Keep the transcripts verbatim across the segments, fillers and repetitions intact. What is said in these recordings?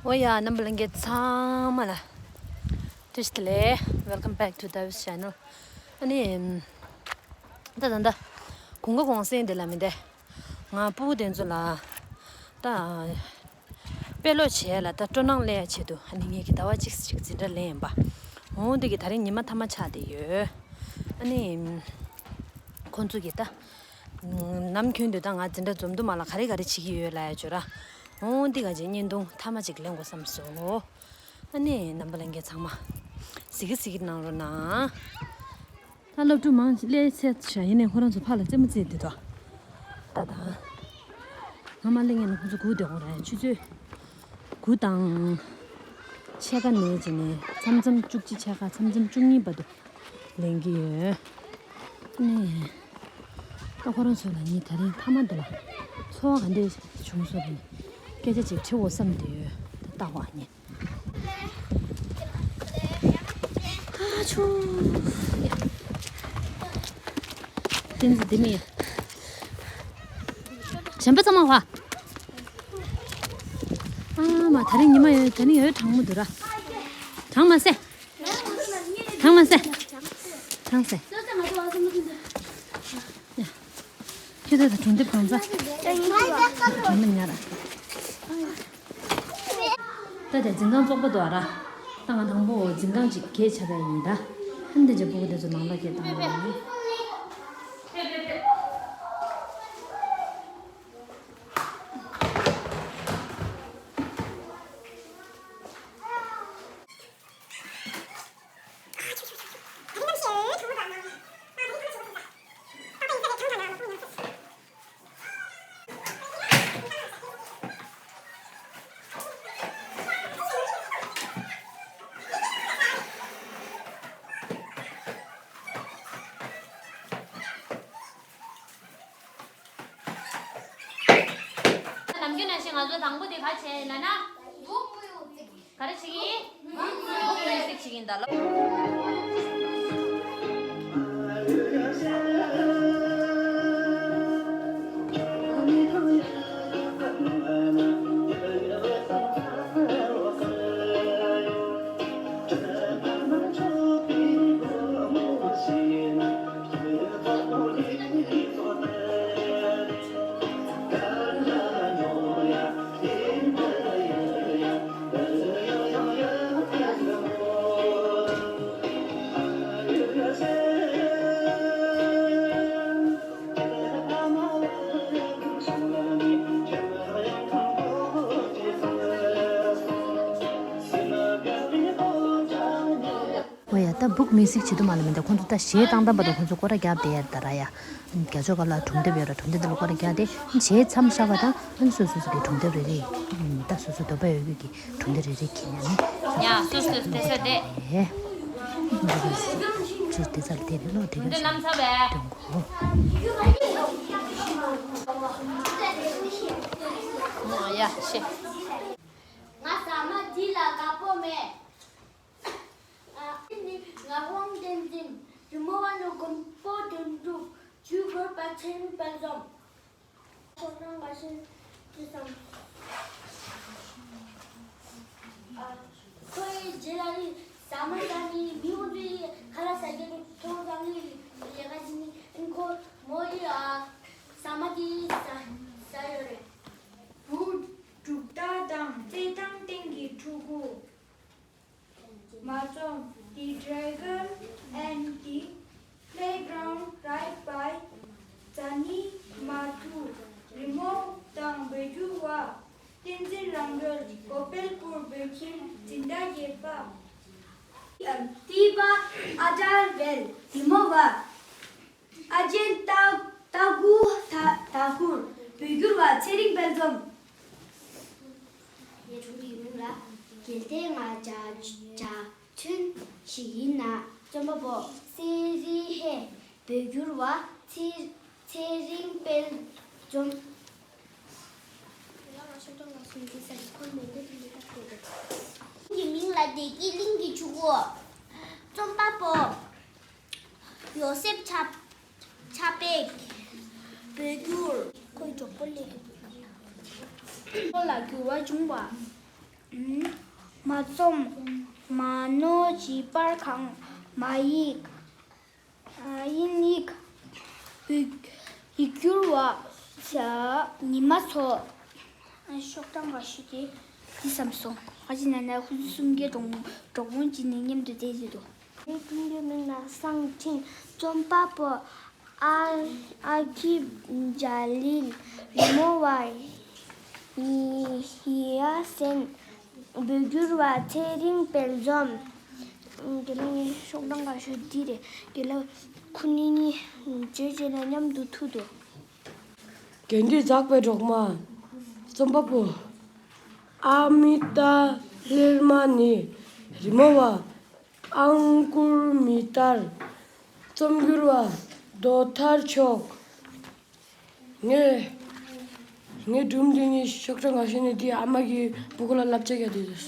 ཨོ་ཡ། རྣམ་པ་ལྷན་རྒྱས་ཚང་མ་ལ་བཀྲ་ཤིས་བདེ་ལེགས། Welcome back to Davis Channel. ཨ་ནི། ད་ད་ད། གུང་ག་གུང་སེང་དེ་ལ་མི་འདས། ང་སྤུ་གུ་དེ་ཚོ་ལ། ད། དཔེ་ཀློག་བྱས་ལ་ད་སྤྲོ་སྣང་སླེབས་ཡ་ཆེད་དུ་ཨ་ནི་ངེད་ཀྱི་ཟླ་བ་གཅིག་ཅིག་འཛིན་གྲྭ་ལེན་ཡིན་པ། འོང་དེ་གི་ད་རིང་ཉི་མ་མཐའ་མ་ཆགས་བསྡད་ཡོད། ཨ་ནི། ཁོང་ཚོ་གི་ད། ནམ་རྒྱུན་དུ་ད་ང་འཛིན་གྲྭ་འཛོམས་དུས་མ་ལ་ག་རེ་ག་རེ་བྱེད་ཀྱི་ཡོད་ལབ་ཡ་བརྗོད་ར། འོང་འདི་ག་ཅིག་བརྙན་ཐུང་མཐའ་མ་ཅིག་ལེན་དགོས་བསམ་སོང་། ཨ་ནི་རྣམ་པ་ལྷན་རྒྱས་ཚང་མ། གཟིགས་གི་གཟིགས་གི་གནང་རོགས་གནང་། ད་སློབ་ཕྲུག་མང་སླེབས་ཚར་བཞག་ཡིན་ནའི་ཁོ་རང་ཚོ་ཕར་ལ་རྩེད་མོ་རྩེས་བསྡད་འདུག་ད་ད། ང་མ་སླེབས་ངེས་ན་ཁོ་ཚོ་སྒུག་བསྡད་ཡོད་རེད། ཆུ་ཚོད་དགུ་དང་ཕྱེད་ཀ་ནས་བྱས་ནས་མཚམས་མཚམས་བཅུ་གཅིག་ཕྱེད་ཀ་མཚམས་མཚམས་བཅུ་གཉིས་བར་དུ་ལེན་གྱི་ཡོད། ཨ་ནི། ད་ཁོ་རང་ཚོ་ལ་ངས་ད་རིང་མཐའ་མ་འདི་ལ་ཚོར་བ་ག་འདྲ་བྱུང་སོང་རེད། སྐད་ཆ་ཅིག་དྲི་འོ་བསམ་བསྡད་ཡོད། ད་ལྟ་བ་ནི། ཨ་ཆུ། བསྟན་འཛིན་འདི་མི། གཞན་པ་ཚང་མ་བ། ཨ་མ་ད་རིང་ཉི་མ་ཡོད། ད་ནི་ཡོད། གྲང་མོ་འདུག་ར། གྲང་མ་སེ། གྲང་མ་སེ། གྲང་སེ། ཡ། ཁྱོད་ད་ད་གྲོང་སྡེབ་གང་ཚ། གྲོང་སྡེབ་ཉར། ད་དེ་འཛིན་ཁང་བཙོག་པ་འདུག་ཨ་ར། ད་ང་དང་པོ་འཛིན་ཁང་ཅིག་གས་ཆ་བས་ཡིན་ད། ཧན་དེ་ཇ་ཕྲུ་གུ་དེ་ཚོ་ནང་ལ་གས་བཏང་ཡོད། ནམ་རྒྱུན་ནང་བཞིན་ང་ཚོ་དང་པོ་དེ་ག་བྱས་ཡིན་ལབ་ན། ག་རེ་བྱེད་ཀྱི་ཡིན། ཨུ་མིའུ་ཟིག་བྱེད་ཀྱི་ཡིན་ད་ལོ། ཨོ་ཡ། ད་སྦུག་མིའུ་ཟིག་བྱེད་དུ་མ་ལ་མི་འདུག་ཁོང་ཚོ་ད་གཞས་བཏང་བཏང་བར་དུ་ཁོང་ཚོ་སྐོར་ར་རྒྱབ་བསྡད་ཡ་རེད་ད་ར་ཡ། རྒྱ་ཕྱོགས་ཁ་ལ་གྲོང་སྡེ་ཡོད་ར། གྲོང་སྡེ་འདི་ལ་སྐོར་ར་རྒྱག་སྟེ་གཞས་མཚམས་བཞག་པ་དང་ཨ་ནི་སོ་སོ་སོ་གི་གྲོང་སྡེ་རེ་རེ། ད་སོ་སོ་འདོད་པ་ཡོད་རྒྱུ་གི་གྲོང་སྡེ་རེ་རེ་གྱིས་ཡ་ནི། ཡ་སོ་སོ་སོ་སོ་སྡེ་ས་སྡེ། ཨེ། ཅི་སྡེ་ས་ལ་བསྡད་ནས་ལོ་དེ་གྲོང་སྡེ་ག་ནམ་ཚ་བས། གྲོང་གོ། ཡ་ཤེས། ང་ཟ་མ་འདི་ལ་དགའ་པོ་མེད། ཨ་ནི་ངག་དབང་བསྟན་འཛིན། རི་མོ་བ་ནི་མགོན་པོ་དོན་གྲུབ། ཇུས་འགོད་པ་ཚེ་རིང་དཔལ་འཛོམས། ཚོགས་ཁང་འགའ་ཤས་ཀྱིས་སམ། ཨ། ཁོའི་རྗེས་ལ་ནི་ཟ་མ་ཟ་ནི་མི་འོང་དུས་ཁ་ལག་ཟ་རྒྱུ་ཚོང་ཚང་ནི་ལས་ཀ་བྱེད་ནི་ཨིན། ཁོ་མོ་ཡི་ཨ་ཟ་མ་དེ་ཟ་ཟ་ཡོད་རེད། བུ་འབྲུག་སྟག་དང་རྩེད་ཐང་སྟེང་གི་ཕྲུ་གུ། མ་འཛོམས། The Dragon and the Playground, right by Zani Matu. རི་མོ་དང་འབུལ་སྒྱུར་བ། བསྟན་འཛིན་རང་གྲོལ། གོ་པལ་པུར་བོད་ཁྱིམ་འཛིན་གྲྭ་བརྒྱད་པ། ཏི་པ་ཨ་ཏར་ཝེལ། རི་མོ་བ། ཨ་ཅེན་ཏ་ཏ་ཀུ་ཐ་ཐ་ཀུར། འབུལ་སྒྱུར་བ་ཚེ་རིང་དཔལ་འཛོམས། ངའི་སྒྲུང་གི་མིང་ལ་གལ་ཏེ་ང་འཇའ་འཇའ་ཚོན་ཞིག་ཡིན་ན། རྩོམ་པ་པོ་སེ་རི་ཧེ། འབུལ་སྒྱུར་བ་ཚེ་ཚེ་རིང་དཔལ་འཛོམས། ངའི་མིང་ལ་བདེ་སྐྱིད་གླིང་གི་ཕྲུ་གུ། རྩོམ་པ་པོ་ཡོ་སེབ་ཆབ་ཆབ་པེག། འབུལ་སྒྱུར། ཁོའི་གྲོགས་པོ་ལེ། ཁོ་ལ་འགྱུར་བ་བྱུང་བ། མ་རྩོམ། མ་ནོར་བྱིས་པར་གང་། མ་ཡིག་དབྱིན་ཡིག་ཡིག་སྒྱུར་བ། ཉི་མ་མཚོ། ཤོག་གྲངས་ཁ་ཤས་དེ་འདི་བསམ་སོང་། ཁ་ཅིག་ན་ན་ཁོ་ཚོ་གསུམ་གའི་གྲོགས་གྲོགས་མོ་གཅིག་ནས་མཉམ་དུ་བསྡད་ཀྱི་འདུག་ངའི་སྤུན་ཀྱི་མིང་ལ་བསང་ཆེན། རྩོམ་པ་པོ་ཨ་ཨ་ཁིབ་ཇ་ལིལ། རི་མོ་བ་ཡི་ཡ་སེན། བོད་སྒྱུར་བ་ཚེ་རིང་དཔལ་འཛོམས། དེ་ལ་ངའི་ཤོག་གྲངས་ཁ་ཤས་འདི་རེད། དེ་ལ་ཁོ་གཉིས་གཉིས་བརྗོད་བྱས་ན་མཉམ་དུ་ཐུག་འདུག་དགེ་འདུན་ཛག་པའི་སྒྲོག་མ། རྩོམ་པ་པོ་ཨ་མི་ཏཱ་ལེར་མ་ནི། རི་མོ་བ་ཨང་ཀུར་མི་ཏར། རྩོམ་སྒྱུར་བ་རྡོ་ཐར་མཆོག་ངས་ངའི་སྒྲུང་འདི་ཉིད་ཤོག་གྲངས་ཁ་ཤས་ནས་འདི་ཨ་མ་གི་སྤུ་གུ་ལ་བསླབ་བྱ་རྒྱག་འདོད་ཡོད།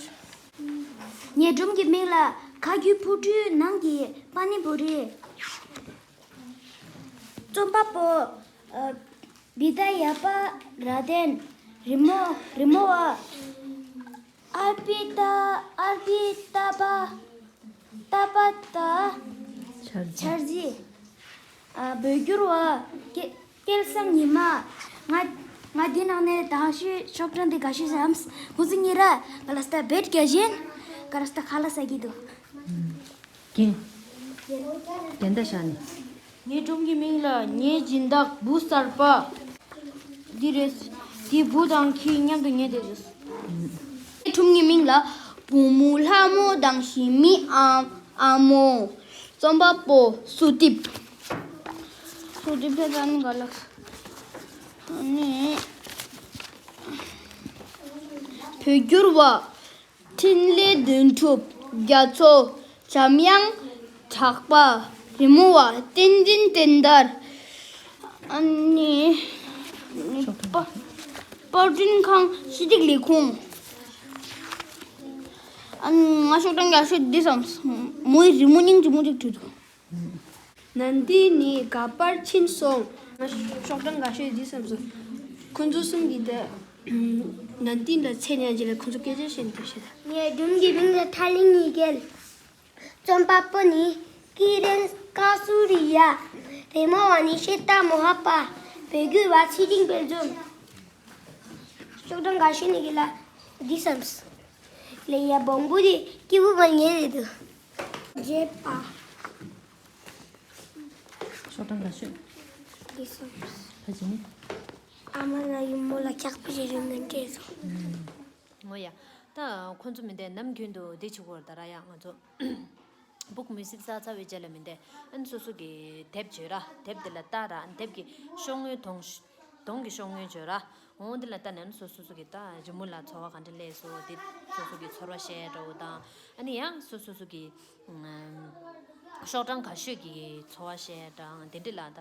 ངའི་སྒྲུང་གི་མིང་ལ་ཁ་རྒྱུན་ཕུ་ཁྲུའི་ནང་གི་པཱ་ནི་བུ་རི། རྩོམ་པ་པོ་ཨ་བི་དྷ་ཡ་པ་ར་དན། རི་མོ་རི་མོ་བ་ཨར་པི་ཏ་ཨར་པི་ཏ་པ་ཏ་པ་ཏ་ཆར་རྫི། ཆར་རྫི། ཨ་བོད་སྒྱུར་བ་སྐལ་སྐལ་བཟང་ཉི་མ། ང་ང་འདི་ནང་ནས་དང་ཤོས་ཤོག་གྲངས་འདི་དགའ་ཤོས་བསམ། ཁོ་ཚོ་གཉིས་ར་ག་ལ་སྟ་བེད་རྒྱ་ཞན། ག་ལ་སྟ་ཁ་ལ་ས་གི་འདུག་རྒན། རྒན་ད་ཤ་ནི། ངའི་སྒྲུང་གི་མིང་ལ་ངའི་སྦྱིན་བདག་བུ་གསར་པ། འདི་རེད། དེའི་བུ་དང་ཁྱི་མཉམ་དུ་ཉལ་བསྡད་ཡོད། ངའི་སྒྲུང་གི་མིང་ལ་བུ་མོ་ལྷ་མོ་དང་ཞི་མི་ཨ་ཨ་མོ། རྩོམ་པ་པོ་སུ་ཏིབ། སུ་ཏིབ་ཕེ་ཙ་ནི་ག་ལགས། ནི་བོད་སྒྱུར་བ། འཕྲིན་ལས་དོན་གྲུབ། རྒྱ་མཚོ། འཇམ་དབྱངས་གྲགས་པ། རི་མོ་བ་བསྟན་འཛིན་བསྟན་དར། ཨ་ནི། པ་པར་སྐྲུན་ཁང་སྤྱི་སྟེགས་ལས་ཁུངས། ཨ་ནི་ང་ཤོག་གྲངས་ཡག་ཤོས་འདི་བསམ། མོའི་རི་མོ་སྙིང་རྗེ་མོ་ཅིག་བྲིས་འདུག་ནན་ཏིན་ནི་ག་པར་ཕྱིན་སོང་། ང་ཤོག་གྲངས་འགའ་ཤས་འདི་བསམ་སོང་། ཁོ་ཚོ་གསུམ་གྱིས་ད་ནན་ཏིན་ལ་མཚན་ཡང་རྗེས་ལ་ཁོ་ཚོ་སྐད་ཆ་བཤད་ནས་བསྡད་ཤག་ད། ངའི་སྒྲུང་གི་མིང་ལ་ཐ་ལིང་གཉིས་བརྒྱད། རྩོམ་པ་པོ་ནི་ཀི་རན་ཀ་སུ་རི་ཡ། རི་མོ་བ་ནི་ཤེ་ཏ་མོ་ཧ་པ། བོད་སྒྱུར་བ་ཚེ་རིང་དཔལ་འཛོམས། ཤོག་གྲངས་འགའ་ཤས་ནི་གི་ལ་འདི་བསམ་སོང་། ལེ་ཡ་བོང་བུ་དེ་སྐྱིད་པོ་མ་ཉལ་རེད་འདུག་བརྗེད་པ། ཤོག་གྲངས་འགའ་ཤས། འདི་སོང་། ཕ་ཅི་ནི། ཨ་མ་ལ་ཡུ་མོ་ལ་སྐྱག་པ་རེ་རེ་ནན་སྤྲད་སོང་། ངོ་ཡ། ད་ཁོ་ཚོ་མི་འདས་ནམ་རྒྱུན་དུ་འདི་བྱེད་དགོས་རེད་ད་ར། ཡ་ང་ཚོ་བུག་མིའུ་ཟིག་ས་ཚ་བའི་རྗེས་ལ་མི་འདས་ཨ་ནི་སོ་སོ་གི་དེབ་བརྗོད་ར། དེབ་འདི་ལ་ལྟ་ར། ཨ་ནི་དེབ་ཀྱི་ཤོག་ངོས་གདོང་གདོང་གི་ཤོག་ངོས་བརྗོད་ར། འོང་འདི་ལ་ལྟ་ནས་ཨ་ནི་སོ་སོ་སོ་གི་ད་རི་མོ་ལ་ཚོར་བ་ག་འདྲ་སླེབས་སོང་། དེ་སོ་སོ་གི་ཚོར་བ་བཤད་འདྲ་བོ་དང་། ཨ་ནི་ཡང་སོ་སོ་སོ་གི་ཤོག་གྲངས་ག་ཤོས་ཀྱི་ཚོར་བ་བཤད་གྲངས་དེ་འདྲ་ལ་ད་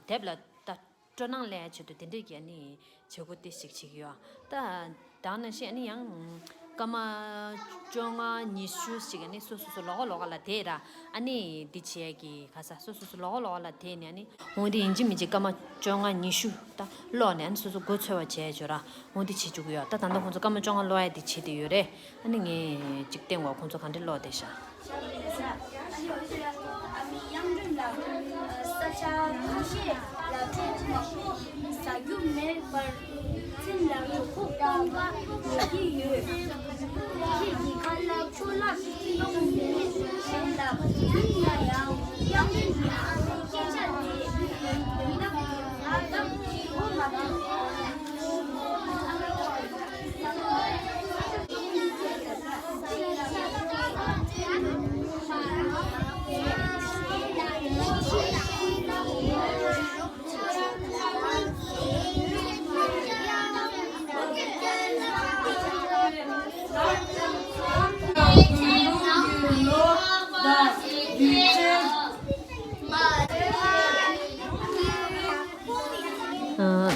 དེབ་ལ་ད་སྤྲོ་སྣང་སླེབས་ཆེད་དུ་དེ་འདྲས་ཀྱི་ཨ་ནི་བྱེད་སྒོ་དེ་ཞིག་བྱེད་ཀྱི་ཡོད། ད་དེ་ནང་བཞིན་ཨ་ནི་ཡང་སྐར་མ་བཅོ་ལྔ་ཉི་ཤུ་ཞིག་ཨ་ནི་སོ་སོ་སོ་ལོགས་ཀ་ལོགས་ཀ་ལ་བསྡད་ར། ཨ་ནི་འདི་བྱེད་ཀྱི་ག་ས་སོ་སོ་སོ་ལོགས་ཀ་ལོགས་ཀ་ལ་བསྡད་ནས་ཨ་ནི་འོང་དེ་ཡིན་གཅིག་མིན་གཅིག་སྐར་མ་བཅོ་ལྔ་ཉི་ཤུ་ད་ཀློག་ནས་ཨ་ནི་སོ་སོ་མགོ་ཚོས་པ་བྱས་བྱོས་ར། འོང་དེ་བྱེད་བཅུག་གི་ཡོད། ད་ད་ལྟ་ཁོང་ཚོ་སྐར་མ་བཅོ་ལྔ་ཀློག་ཡ་དེ་བྱེད་བསྡད་ཡོད་རེད། ཨ་ནི་ངས་ཅིག་བསྟན་གོ་ཁོང་ཚོ་ག་འདྲ་ཀློག་བསྡད་ཤག་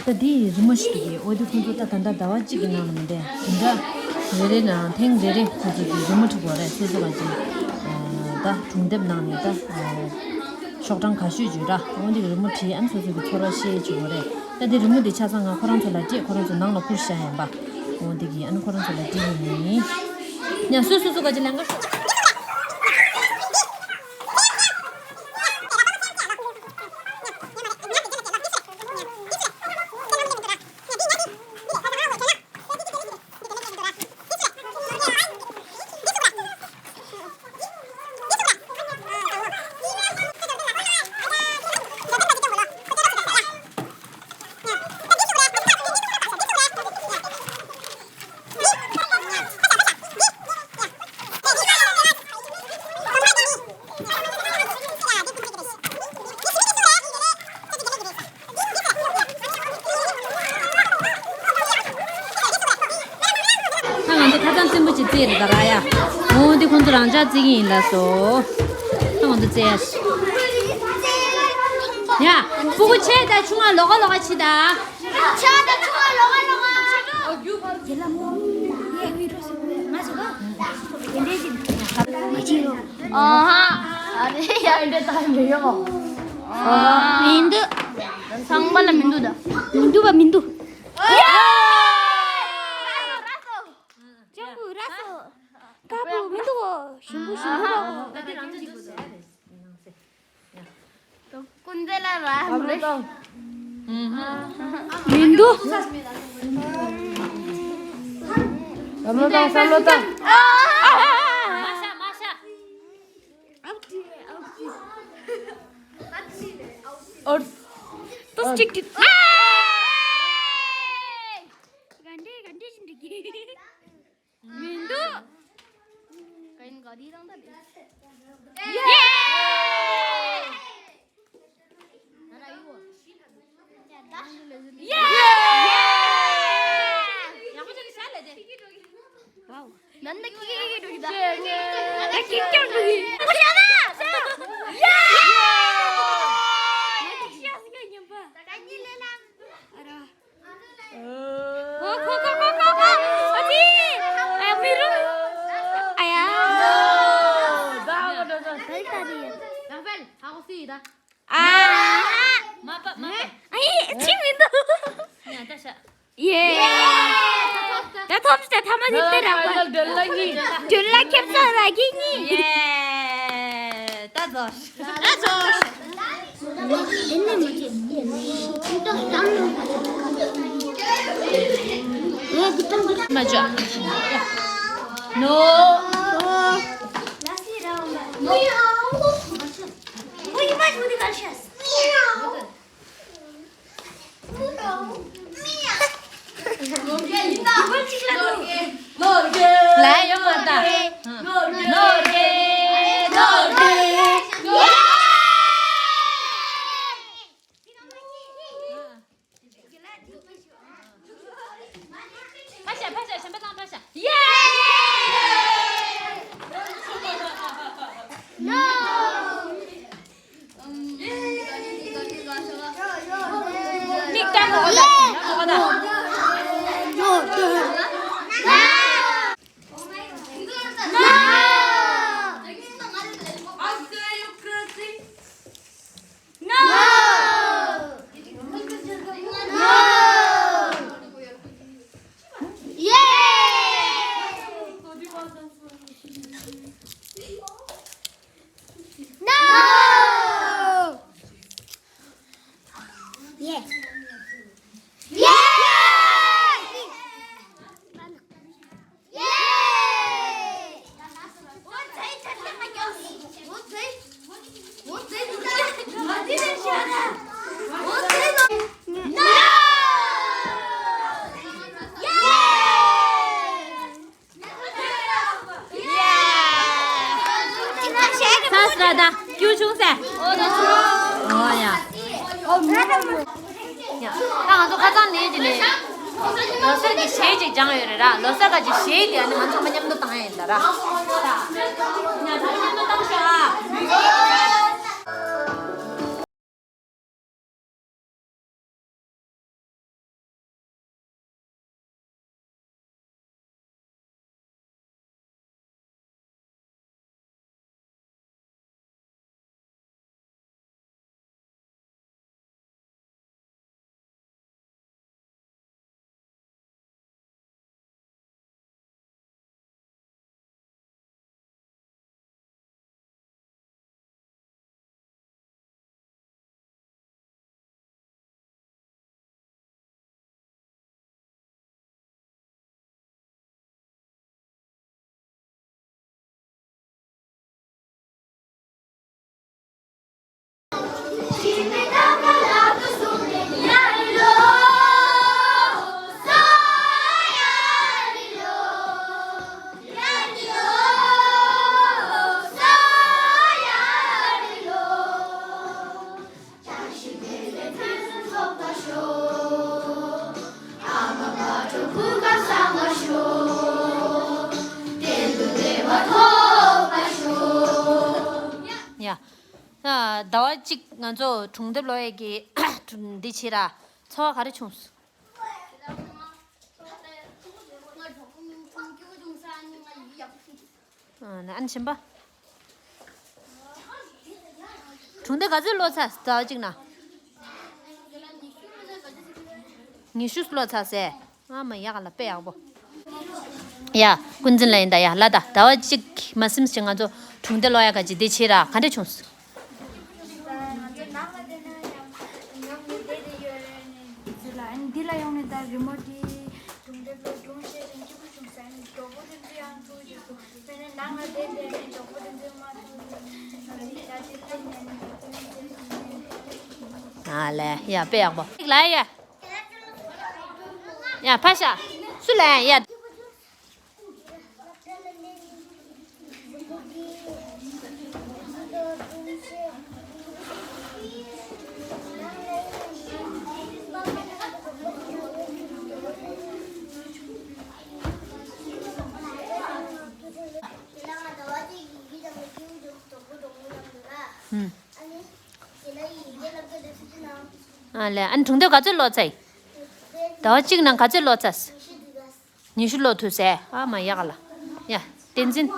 ད་འདི་རི་མོ་ཞིག་འདུག་གི། འོ་དེ་ཁོང་ཚོ་ད་ད་ལྟ་ཟླ་བ་གཅིག་གི་ནང་ལ་མི་འདས་དེ་འདྲ་རེ་རེ་ནང་ཐེངས་རེ་རེ་ཁོང་ཚོ་གི་རི་མོ་བྲིས་པ་རེད། སོ་སོ་ག་ཅིག་ད་སྒྲུང་དེབ་ནང་ནས་ད་ཤོག་གྲངས་ག་ཤོས་བརྗོད་ར། འོ་འདི་གི་རི་མོ་བྲིས་ཨ་ནི་སོ་སོ་གི་ཚོར་བ་བཤད་བྱེད་དགོས་རེད། ད་འདི་རི་མོ་འདི་ཆ་ཚང་ང་ཁོ་རང་ཚོ་ལ་སྤྲད། ཁོ་རང་ཚོ་ནང་ལ་བསྐུར་བཞག་ཡིན་པ། འོ་འདི་གི་ཨ་ནི་ཁོ་རང་ཚོ་ལ་འདི་ཡིན། ཡང་སོ་སོ་སོ་ག་ཅི་ལན་ག་ཤོག་ད་ང་ཚོ་ཁ་སང་རྩེད་མོ་ཅིག་རྩེས་རེད་ད་ར་ཡ། འོ་འདི་ཁོང་ཚོ་རང་འཇགས་རྩེད་ཀྱི་ཡིན་ལགས་སོ། ད་ང་ཚོ་རྩེད་ཡ། ཡ། སྤུ་གུ་ཆེ་དང་ཆུང་བ་ལོགས་ཀ་ལོགས་ཀ་ཕྱིས་དང་། ཆེ་དང་ཆུང་བ་ལོགས་ཀ་ལོགས་ཀ། ཨ་ཧ། ཨ་རེ་ཡ་འདྲ་ད་མི་ཡོང་། མི་འདུག་ཚང་མ་ལ་མི་འདུག་ད། མི་འདུག་པ་མི་འདུག་ཡ། ལྕགས་པོ་ར་སོ། དཀར་པོ་མི་འདུག་གོ། ཞིམ་པོ་ཞིམ་པོ་ར་གོ། ཀུན་ཏེ་ལ་ར་མི་འདུག་བསམ་བློ་བཏང་། བསམ་བློ་བཏང་། མ་ཤ་མ་ཤ། ཨོ། ཏོ་སི་ཀྲིག་ཀྲིག། ག་འདྲེ་ག་འདྲེ་བཞིན་འགྲིག་གི། མི་འདུག་གན་ག་རི་རང་ད་རེད། ཡེ། ཡེ། ཡང་ཁོ་ཚོ་གི་ཤ་ལས་དེ། ནན་ད་ཀི་ཀི་ཀི་འགྲོ་གི་ད། ད་ཀི་ཀྱང་འགྲོ་གི། ཡ། ཨ་ར། ཁོ་ཁོ་ཁོ་ཁོ་ཁོ། ཨ་ཙི། ཨ་ཡ་མི་རུང་། ཨ་ཡ། ད་ལྟ་རེད། རང་ཧྥེལ་ཧ་གོ་སི་ད། ཨ། མ་པ་མ་པ། ཨ་ཡེ་ཅི་མི་འདུག་ཡ་ད་ཤ། ཡེ། ད་ཐོབ་ཤ་ཐ་མ་དེ་ལྟ་ར་བ། ཌོལ་ལ་གི། ཌོལ་ལ་ཁེབ་ས་ར་གི་ནི། ཡེ། ད་ཛོ། ད་ཛོ། མ་ཅོ། ནོ། ལ་ཡོང་བ་ད། ནོར་གེ། ནོར་གེ། ནོར་གེ། ཕ་ཤ་ཕ་ཤ་གཞན་པ་ཚང་ཕ་ཤ། ཡེ། མིག་ལྟ་ནོ་ད་ནོ་ད། ཚ་སྲ་ད་སྐྱུར་ཆུང་སེ། ཨོ་ཡ། ཡ། ད་ང་ཚོ་ཁ་སང་ནས་ཀྱི་ནས། ལོ་སར་གྱི་གཞས་ཅིག་སྦྱངས་ཡོད་རེད་ར། ལོ་སར་ག་ཅིག་གཞས་དེ་ཨ་ནི་ང་ཚང་མ་མཉམ་དུ་བཏང་ཡ་ཡིན་ད་ར། ཡ་ད་མཉམ་དུ་བཏང་ཤོག་ཨ། ཟླ་བ་གཅིག་ང་ཚོ་སྒྲུང་དེབ་ཀློག་ཡས་ཀྱི་འདི་བྱས་ར། ཚོར་བ་ག་རེ་བྱུང་སོང་། ཨ་ནི་ཨ་ནི་གཞན་པ། སྒྲུང་དེབ་ག་ཚོད་ཀློག་ཚར། ཟླ་བ་གཅིག་ནང་ཉི་ཤུ་ཀློག་ཚར་ཟེར། ཨ་མ་ཡག་ལ་དཔེ་ཡག་པོ། ཡ། ཀུན་འཛིན་ལ་ཡིན་ད། ཡ་ལ་ད། ཟླ་བ་གཅིག་མ་ཟིན་ཞིག་ང་ཚོ་སྒྲུང་དེབ་ཀློག་ཡ་ག་ཅིག་འདི་བྱས་ར། ག་འདྲ་བྱུང་སོང་། འདི་ལ་ཡོང་ནས་ད་རི་མོ་འདི་སྒྲུང་དེབ་ཀློག་སྒྲུང་བཤད་ཅིང་སྐྱིད་པོ་བྱུང་ཟེར་ནས་མགྱོགས་པོ་དེ་ཚོ་ཡང་ཐུག་ཅིག་སོང་། དཔེར་ན་ནང་ལ་བསྡད་བསྡད་ནས་མགྱོགས་པོ་དེ་ཚོ་མ་ཐུག་ཅིག་ད་དེ་ལྟ་ཉན་ནས་མགྱོགས་པོ་དེ་ཚོ་ཡིན། ཨ་ལས། ཡ་དཔེ་ཡག་པོ། ལ་ཡ། ཡ་ཕ་ཤ། སུ་ལ་ཡ། ཨ་ལས། ཨ་ནི་སྒྲུང་དེབ་ག་ཚོད་ཀློག་ཚར། ཟླ་བ་གཅིག་ནང་ག་ཚོད་ཀློག་ཚར། ཉི་ཤུ་ཀློག་ཐུབ་ཟེར། ཨ་མ་ཡག་ལ། ཡ། བསྟན་འཛིན།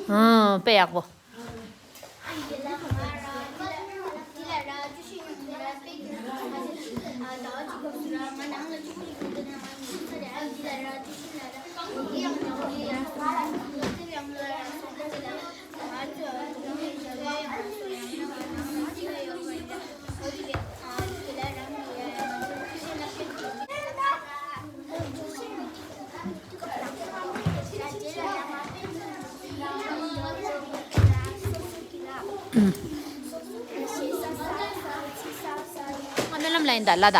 ཨ་དཔེ་ཡག་པོ། སྨོན་ལམ་ལ་ཡིན་ད་ལ་ད།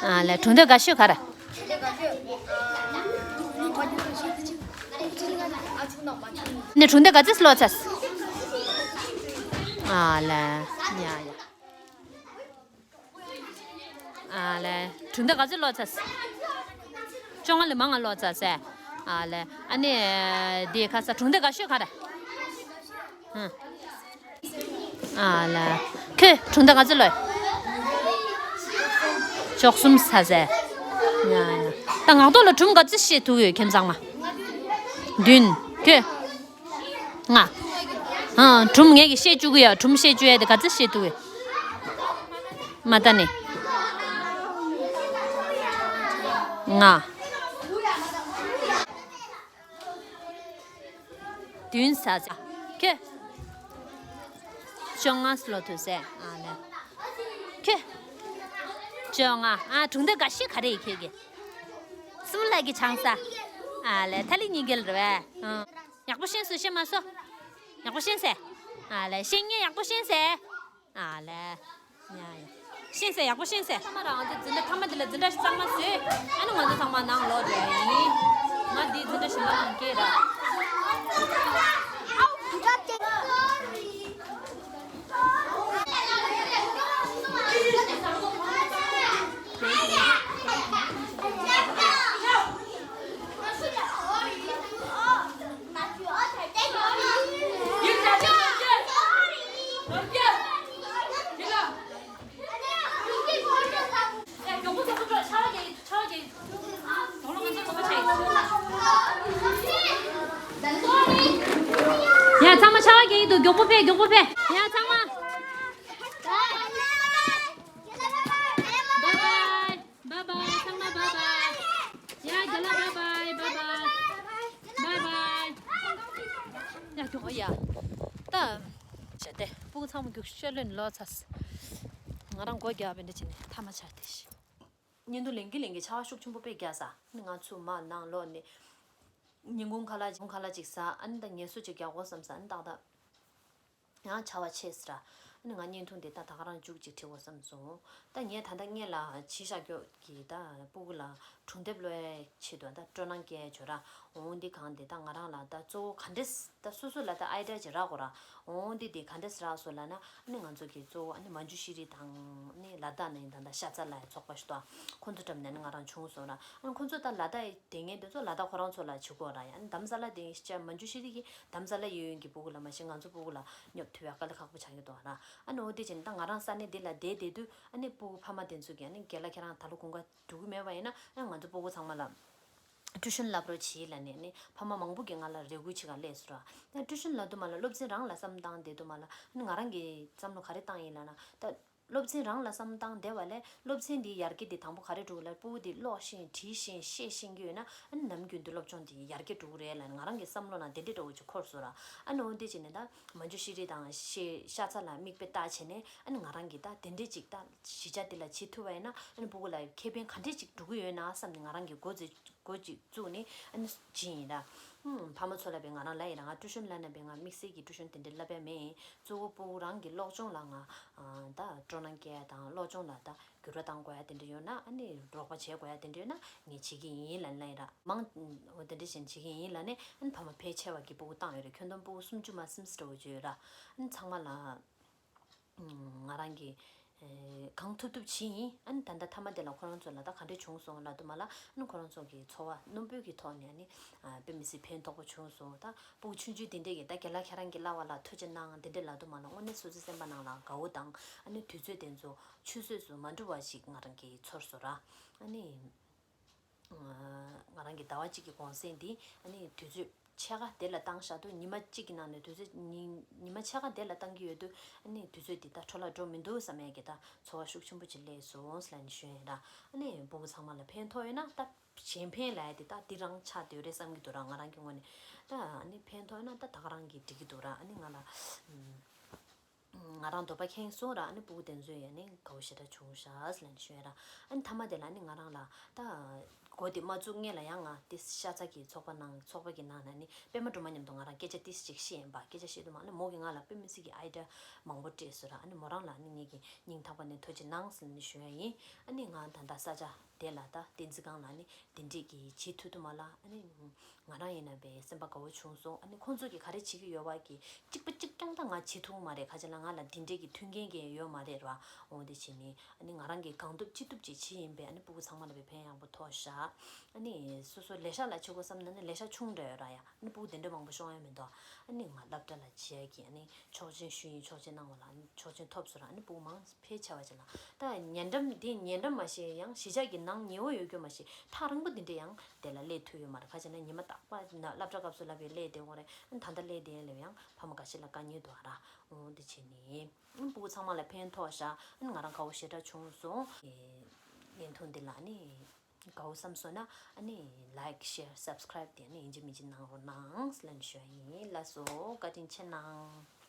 ཨ་ལས། གྲོང་སྡེ་དགའ་ཤོས་ག་རེ། ནས་གྲོང་སྡེ་ག་ཚོད་ཀློག་ཚར། ཨ་ལས། ཡ་ཡ། ཨ་ལས། གྲོང་སྡེ་ག་ཚོད་ཀློག་ཚར། བཅོ་ལྔ་ལས་མང་ང་ཀློག་ཚར་ཟེར། ཨ་ལས། ཨ་ནི་འདི་ཁ་ས་གྲོང་སྡེ་དགའ་ཤོས་ག་རེ། ཧུམ། ཨ་ལ། ཁྱོད་གྲོང་སྡེ་ག་ཚོད་ཀློག་ཡོད། བཅུ་གསུམ་ཟེར་ཟེར། ཡ་ཡ། ད་ངག་ཐོག་ལ་སྒྲུང་ག་ཚོད་བཤད་ཐུབ་ཡོད་ཁྱེད་ཚང་མ། བདུན། ཁྱོད། ལྔ། ཨ། སྒྲུང་ངས་ཀྱིས་བཤད་བཅུག་གི་ཡ། སྒྲུང་བཤད་བཅུག་ཡ་དེ་ག་ཚོད་བཤད་ཐུབ་ཡོད། མ་ད་ནི། ལྔ། བདུན་ཟེར་ཟེར། ཁྱོད། བཅོ་ལྔ་ཀློག་ཐུབ་ཟེར། ཨ་ལས། ཁྱོད། བཅོ་ལྔ། ཨ། གྲོང་སྡེ་དགའ་ཤོས་ག་རེ་ཡིན་ཁྱོད་ཀྱི། གསུམ་ལྷག་གི་ཆང་ས། ཨ་ལས། ཐ་ལི་གཉིས་ཀ་ལ་རེད་པས། ཨ། ཡག་པོ་ཤེས་སོང་ཤེས་མ་སོང་། ཡག་པོ་ཤེས་ཟེར། ཨ་ལས། ཤེས་ངེས་ཡག་པོ་ཤེས་ཟེར། ཨ་ལས། ཡ་ཡ། ཤེས་ཟེར་ཡག་པོ་ཤེས་ཟེར། ཚང་མ་རང་ཚོ་འཛིན་གྲྭ་ཐ་མ་འདི་ལ་འཛིན་གྲྭ་གཙང་མ་བཟོས། ཨ་ནི་ང་ཚོ་ཚང་མ་ནང་ལོག་འགྲོ་ཡ་ཡིན། ང་འདི་འཛིན་གྲྭ་གཞན་པ་ནང་སྐྱེས་ར། ཡ་ཚང་མ་ཆར་པ་རྒྱག་གི་འདུག་མགྱོགས་པོ་ཕེབས། མགྱོགས་པོ་ཕེབས། ཡ་ཚང་མ། བཱའི་བཱའི། བཱའི་བཱའི། ཚང་མ་བཱའི་བཱའི། ཡ་རྒན་ལགས་བཱའི་བཱའི། བཱའི་བཱའི། བཱའི་བཱའི། ཡ་མགྱོགས་པོ་ཡ། ད། བྱས་ཏེ་སྤུ་གུ་ཚང་མ་རྒྱུགས་ཤར་ལོན་ལོ་ཚ། ང་རང་སྒོ་རྒྱག་པའི་འདྲ་བྱས་ནས་ཐ་མ་ཆར་ཏེ་ཤི། བརྙན་ཐུང་ལེན་གི་ལེན་གི་ཆར་པ་ཤུགས་ཆེན་པོ་དཔེ་རྒྱག་ས། ང་ཚོ་མར་ནང་ལོགས་ནས་ཉིན་གུང་ཁ་ལག་ཉིན་གུང་ཁ་ལག་ཅིག་ཟ། ཨ་ནི་ད་ངལ་གསོ་ཅིག་རྒྱག་དགོས་བསམ་ས། ཨ་ནི་ཏག་ཏག་ཡང་ཆར་པ་ཆད་ཟེར། ཨ་ནི་ང་བརྙན་ཐུང་འདི་ད་ད་ག་རང་མཇུག་ཅིག་ཁྲིད་དགོས་བསམ་སོང་། ད་ངས་ད་ལྟ་སྔོན་ལ་བྱས་བཞག་རྒྱུ་གི་ད་སྤུ་གུ་ལ་སྒྲུང་དེབ་ཀློག་ཡའི་ཆེད་དུ་ད་སྤྲོ་སྣང་སྐྱེ་ཡ་བྱོས་ར། འོ་འདི་གང་འདི་ད་ང་རང་ལ་ད་གཙོ་བོ་ག་འདྲས་ད་སོ་སོ་ལ་ད་ཨའི་ཌི་ཡ་ཅིག་རག་དགོས་ར། འོ་འདི་འདི་ག་འདྲས་རག་སོང་ལབ་ན། ཨ་ནི་ང་ཚོ་གི་གཙོ་བོ་ཨ་ནི་མན་ཇུ་ཤི་རི་དང་ཨ་ནི་ལ་དྭགས་ནས་ད་ད་ཤ་ཚ་ལབ་ཡ་ཚོགས་པ་ཞིག་འདུག་ཁོང་ཚོ་འགྲམ་ནས་ཨ་ནི་ང་རང་བྱུང་སོང་ར། ཨ་ནི་ཁོང་ཚོ་ད་ལ་དྭགས་དེ་ངས་འདི་ཚོ་ལ་དྭགས་ཁོ་རང་ཚོ་ལ་བྱེད་དགོས་ར། ཡང་རྡ་རམ་ས་ལ་དེ་ཤ་མན་ཇུ་ཤི་རི་གི་རྡ་རམ་ས་ལ་ཡོད་ཡོད་ཀྱི་སྤུ་གུ་ལ་མ་གཞི་ང་ཚོ་སྤུ་གུ་ལ་སྙོབ་ཐུབ་ཡ་དཀའ་ལས་ཁག་པོ་ཆགས་ཀྱི་འདུག་ར། ཨ་ནི་འོ་དེ་བྱས་ནས་ད་ང་རང་ས་གནས་འདི་ལ་བསྡད་བསྡད་དུས་ཨ་ནི་སྤུ་གུ་ཕ་མ་དེ་ཚོ་གིས་ཨ་ནི་རྒན་ལགས་ཁྱེད་རང་ད་ལོ་དགུན་ཁ་འགྲོ་གི་མེད་པ་ཡིན་ན། ཨ་ང་ཚོ་སྤུ་གུ་ཚང་མ་ལ་ཊུ་ཤན་བསླབ་རོགས་བྱེད་ལབ་ནས་ཨ་ནི་ཕ་མ་མང་པོ་གིས་ང་ལ་རེ་སྐུལ་བྱེད་ག་སླེབས་སོང་ར། ད་ཊུ་ཤན་ལབ་དུས་མ་ལ་སློབ་ཚན་རང་ལ་བསམ་བཏང་བསྡད་དུས་མ་ལ་ཨ་ནི་ང་རང་གི་བསམ་བློ་ག་རེ་བཏང་ཡིན་ལབ་ན། ད་སློབ་ཚན་རང་ལ་བསམ་བཏང་བསྡད་པ་ལས་སློབ་ཚན་འདིའི་ཡར་རྒྱས་འདི་དང་པོ་ག་རེ་འགྲོ་གི་ལབ། སྤུ་གུ་འདི་ཀློག་ཤེས་བྲིས་ཤེས་ཤེས་ཤེས་ཀྱི་ཡོད་ན་ཨ་ནི་ནམ་རྒྱུན་དུ་སློབ་སྦྱོང་འདི་ཡར་རྒྱས་འགྲོ་གི་རེད་ལབ་ནས་ང་རང་གི་བསམ་བློ་ནང་དེ་འདྲས་འདྲ་བོ་ཅིག་འཁོར་སོང་ར། ཨ་ནི་འོ་འདི་བྱས་ནས་ད་མན་ཇུ་ཤི་རི་དང་ཤེ་ཤ་ཚ་ལ་མིག་དཔེ་ལྟ་བྱས་ནས་ཨ་ནི་ང་རང་གིས་ད་དེ་འདྲས་ཅིག་ད་གཞིས་ཆགས་འདི་ལ་བྱེད་ཐུབ་པ་ཡིན་ན་ཨ་ནི་སྤུ་གུ་ལ་ཁེ་ཕན་ག་འདྲས་ཅིག་འགྲོ་གི་ཡོད་ན་བསམ་ནས་ང་རང་གིས་འགོ་འཛུགས་འགོ་ཅིག་བཙུགས་ནས་ཨ་ནི་བྱས་ཡིན་ར། ཨུམ། ཕ་མ་ཚོ་ལ་བས་ང་རང་ལབ་ཡིན་ར། ང་ཊུ་ཤན་ལབ་ན་བས་ང་དམིགས་བསལ་གྱི་ཊུ་ཤན་དེ་འདྲ་བསླབ་ཡ་མེད། གཙོ་བོ་སྤུ་གུ་རང་གི་སློབ་སྦྱོང་ལ་ང་ཨ་ད་སྤྲོ་སྣང་སྐྱེ་ཡ་དང་སློབ་སྦྱོང་ལ་ད་འགྱུར་བ་གཏང་དགོས་ཡ་དེ་འདྲ་ཡོད་ན་ཨ་ནི་རོགས་པ་བྱེད་དགོས་ཡ་དེ་འདྲ་ཡོད་ན་ངས་བྱེད་ཀྱི་ཡིན་ལབ་ལབ་ཡིན་ར། མང་འོ་དེ་འདྲ་བཞིན་བྱེད་ཀྱི་ཡིན་ལབ་ནས་ཨ་ནི་ཕ་མ་ཕལ་ཆེ་བ་གི་སྤུ་གུ་བཏང་ཡོད་རེད། ཁྱོན་བསྡོམས་སྤུ་གུ་སུམ་ཅུ་མ་ཟིན་འདྲ་བོ་ཅིག་ཡོད་ར། ཨ་ནི་ཚང་མ་ལ། ང་རང་གིས་ཨེ་གང་ཐུབ་ཐུབ་བྱས་ཡིན། ཨ་ནི་ད་ལྟ་མཐའ་མ་དེ་ལ་ཁོ་རང་ཚོ་ལ་ད་ག་འདྲས་བྱུང་སོང་ལབ་དུས་མ་ལ་ཨ་ནི་ཁོ་རང་ཚོ་གི་འཚོ་བ་རྣོན་པོའི་གི་ཐོག་ནས་ཨ་ནི་ཨ་དཔེ་མི་སྲིད་ཕན་ཐོགས་པོ་བྱུང་སོང་། ད་སྤུ་གུ་ཆུང་ཆུང་དེ་འདྲས་ཀྱིས་ད་རྒན་ལགས་ཁྱེད་རང་གི་གླ་བ་ལ་ཐུགས་རྗེ་གནང་དེ་འདྲས་ལབ་དུས་མ་ལ་དངོས་གནས་སོ་སོའི་སེམས་པ་ནང་ལ་དགའ་བོ་དང་ཨ་ནི་དུས་ཚོད་དེ་ཚོ་ཆུད་ཟོས་སུ་མ་འགྲོ་བ་ཞིག་ང་རང་གིས་ཚོར་སོང་ར། ཨ་ནི། ང་རང་གི་ཟླ་བ་གཅིག་གི་གུང་སེང་འདི་ཨ་ནི་དུས་ཚོད་ཕྱེད་ཀ་དེ་ལ་བཏང་བཞག་དུས་ཉི་མ་གཅིག་གི་ནང་ནས་དུས་ཚོད་ཉི་ཉི་མ་ཕྱེད་ཀ་དེ་ལ་བཏང་གི་ཡོད་དུས་ཨ་ནི་དུས་ཚོད་འདི་ད་འཕྲོ་བརླག་འགྲོ་མི་འདུག་བསམ་ཡས་ཀྱི་ད་ཚོར་བ་ཤུགས་ཆེན་པོ་ཅིག་སླེབས་སོང་ལབ་ནས་ཞུ་ཡས་ར། ཨ་ནི་སྤུ་གུ་ཚང་མ་ལ་ཕན་ཐོགས་ཡོད་ན་ད་གཞན་ཕན་ལབ་ཡས་དེ་ད་འདི་རང་ཆགས་སྡོད་རེད་བསམ་གྱི་འདུག་ར། ང་རང་གི་ངོས་ནས་ད་ཨ་ནི་ཕན་ཐོགས་ཡོད་ན་ད་ད་ག་རང་གིས་འགྲིག་གི་འདུག་ར། ཨ་ནི་ང་ལ་ཨམ། ང་རང་འདོད་པ་ཁེངས་སོང་ར། ཨ་ནི་སྤུ་གུ་དེ་ཚོ་ཡང་ནི་དགའ་བོ་ཞེ་དྲག་བྱུང་ཤག་ལབ་ནས་ཞུ་ཡ་ར། ཨ་ནི་མཐའ་མ་དེ་ལ་ཨ་ནི་ང་རང་ལ་ད་འགོ་དེ་མ་བཙུགས་སྔོན་ལ་ཡང་ང་ཏིས་ཤ་ཚ་གི་ཚོགས་པ་ནང་ཚོགས་པ་གི་ནང་ན་ནི་པད་མ་སྒྲོལ་མ་མཉམ་དུ་ང་རང་སྐད་ཆ་ཏིས་ཅིག་བཤད་ཡིན་པ། སྐད་ཆ་བཤད་དུས་མ་ནི་མོ་གིས་ང་ལ་དཔེ་མི་སྲིད་ཀྱི་ཨའི་ཌི་ཡ་མང་པོ་སྤྲད་སོང་ར། ཨ་ནི་མོ་རང་ལ་ཨ་ནི་ངེད་ཀྱི་སྙིང་ཐག་པ་ནས་ཐུགས་རྗེ་གནང་ཟེར་ནས་ཞུ་ཡ་ཡིན། ཨ་ནི་ང་ད་ལྟ་ས་ཆ་དེ་ལ་ད་བསྟན་འཛིན་སྒང་ལ་ཨ་ནི་དེ་འདྲས་ཀྱི་བྱེད་ཐུབ་དུས་མ་ལ་ཨ་ནི། ང་རང་ཡིན་ན་བས་སེམས་པ་དགའ་བོ་བྱུང་སོང་། ཨ་ནི་ཁོང་ཚོ་གིས་ག་རེ་བྱེད་ཀྱི་ཡོད་པ་གི་གཅིག་པ་གཅིག་རྐྱང་ད་ང་བྱེད་ཐུབ་མ་རེད། ཁ་ཅིག་ལ་ང་ལ་དེ་འདྲས་ཀྱི་མཐུན་རྐྱེན་གྱི་ཡོད་མ་རེད་ར། འོ་དེ་བྱས་ནས་ཨ་ནི་ང་རང་གིས་གང་ཐུབ་ཅི་ཐུབ་ཅིག་བྱེད་ཡིན་པས། ཨ་ནི་སྤུ་གུ་ཚང་མ་ལ་བས་ཕན་ཡག་པོ་ཐོགས་ཤག་ཨ་ནི་སོ་སོ་ལས་ཤག་ལ་བྱེད་དགོས་བསམ་ན་ནི་ལས་ཤག་ཆུང་འདྲ་ཡོད་ར་ཡ། ཨ་ནི་སྤུ་གུ་དེ་འདྲ་མང་པོ་ཤོང་ཡ་མི་འདུག་ཨ་ནི་ང་སློབ་གྲྭ་ལ་བྱེད་ཡ་གི་ཨ་ནི་ཆོག་མཆན་ཞུ་ཡིན། ཆོག་མཆན་གནང་བ་ལ་ཨ་ནི་ཆོག་མཆན་ཐོབ་སོང་ར། ཨ་ནི་སྤུ་གུ་མང་ཕལ་ཆེ་བ་ཅིག་ལ། ད་ཉེ་འགྲམ་འདི་ཉེ་འགྲམ་མ་ཤེས་ཡང་གཞིས་ཆགས་ཀྱི་ནང་ཉེ་བོ་ཡོད་རྒྱུ་མ་ཤེས། ཐག་རིང་པོ་འདི་འདྲ་ཡང་དེ་ལ་སླེབས་ཐུབ་ཡོད་མ་རེད། ཁ་ཅིག་ན་ཉི་མ་རྟག་པར་ན་སློབ་གྲྭ་སྐབས་སུ་ལབ་པའི་སླེབས་བསྡད་ཡོད་རེད། ཨ་ནི་ད་ལྟ་སླེབས་བསྡད་ཡོད་ལབ་ཡང་ཕ་མ་འགའ་ཤས་ལ་དཀའ་ངལ་འདུག་ཨ་ར། འོ་འདི་བྱས་ནས་ཨ་ནི་སྤུ་གུ་ཚང་མ་ལ་ཕན་ཐོགས་ཤག་ཨ་ནི་ང་རང་དགའ་བོ་ཞེ་དྲག་བྱུང་སོང་། ཨེ་བརྙན་ཐུང་འདི་ལ་ཨ་ནི་དགའ་བོ་བསམ་སོང་ན་ཨ་ནི་ལའིཀ་ཤེར་སབ་སི་ཀ་རའིབ་དེ་ཨ་ནི་ཡིན་གཅིག་མིན་གཅིག་གནང་རོགས་གནང་ལབ་ནས་ཞུ་ཡ་ཡིན། ལགས་སོ། བཀའ་དྲིན་ཆེ་གནང་།